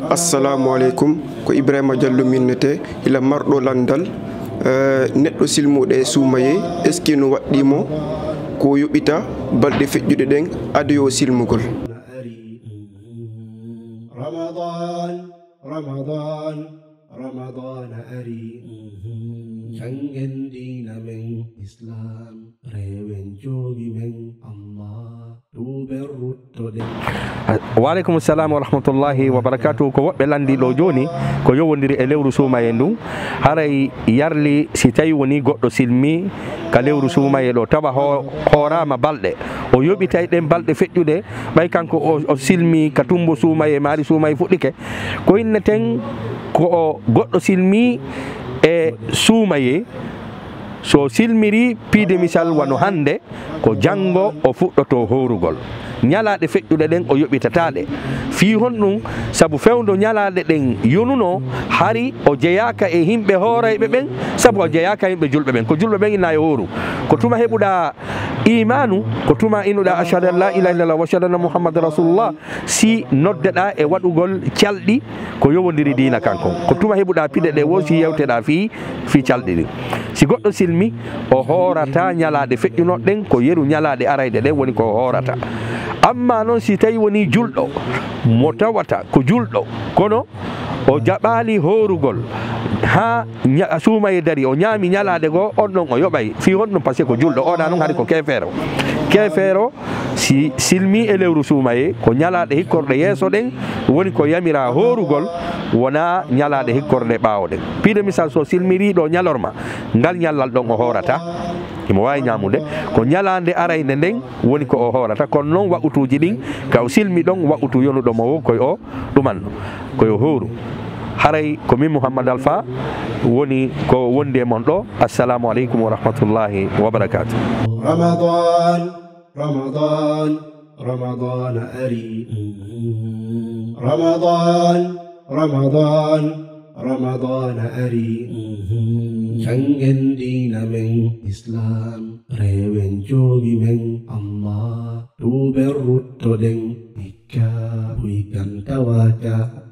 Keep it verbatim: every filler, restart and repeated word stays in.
Assalaamu aleykum, ko Ibrahima Diallo minnetee, ila marɗo lanndal, eh, neɗɗo silmuɗo e suumayee, est-ce que no waɗɗii mo ko yoɓita balɗe feƴƴuɗe ɗen ado yo silmugol? Ramadan, Ramadan, Ramadan ari. Janngen diina men Islam, rewen joomi men Allah, tuuben ruttoɗen. Wa aleykum salam wa rahmatullahi wa barakatuh. Ko woɓɓe lanndii ɗoo jooni, ko yowondiri e lewru suumayee ndun. Haray yarli si tawi wonii goɗɗo silmii ka lewru suumayee ɗoo, tawa ho-, hooraama balɗe. O yoɓitay ɗen balɗe feƴƴuɗe, ɓay kanko o, o silmii ka tummbo suumayee, maari suumayee fuɗɗike. Ko inneten ko o goɗɗo silmii e suumayee, so silmirii piide misal wano hannde, ko janngo o fuɗɗotoo hoorugol. Ñalaaɗe feƴƴuɗe ɗen o yoɓitataa ɗe. Fii honɗun? Sabu fewndo ñalaaɗe ɗen yonunoo, hari o jeyaaka e yimɓe hoorayɓe ɓen, sabu o jeyaaka e yimɓe julɓe ɓen. Ko julɓe ɓen inna e hooru. Ko tuma heɓuɗaa iimaanu, ko tuma inuɗaa ashhadu an laa ilaaha illallah wa ashhadu anna Muhammadan rasulullah, si noddeɗaa e waɗugol calɗi ko yowondiri diina kan kon. Ko tuma heɓuɗaa piɗe ɗe woo si yewteɗaa fii, fii calɗi ɗin. Si goɗɗo silmi, o hoorataa ñalaaɗe feƴƴunooɗe ɗen, ko yeru ñalaaɗe arayɗe ɗen woni ko o hoorata. Ammaa non si tawi wonii julɗo, mo tawata ko julɗo, kono o jaɓaali hoorugol haa ña-, suumayee darii, o ñaami ñalaaɗe goo, on ɗon o yoɓay. Fii honɗun? Parce que ko julɗo, on ɗon hari ko keefeero. Keefeero, si silmii e lewru suumayee, ko ñalaaɗe hikkorɗe yeeso ɗen woni ko yamiraa hoorugol, wonaa ñalaaɗe hikkorɗe ɓaawo ɗen. Piide misal, so silmirii ɗoo ñalorma, ngal ñallal ɗon o hoorataa. Himo waawi ñaamude. Ko ñalaande arayde nden woni ko o hoorata. Kono non waqutuuji ɗin, ka o silmi ɗon, waqutu yonuɗo mo woo ko o ɗumanno, ko yo hooru. Haray ko min Muhammad Alfa woni ko wondi e mon ɗoo. Assalaamu aleykum wa rahmatullahi wa barakaatuh. Ramadan, Ramadan, Ramadan ari. Ramadan, Ramadan, Ramadan ari. Janngen diina men Islam, rewen joomi men Allah, tuuben ruttoɗen, hikka buy kan tawaaka.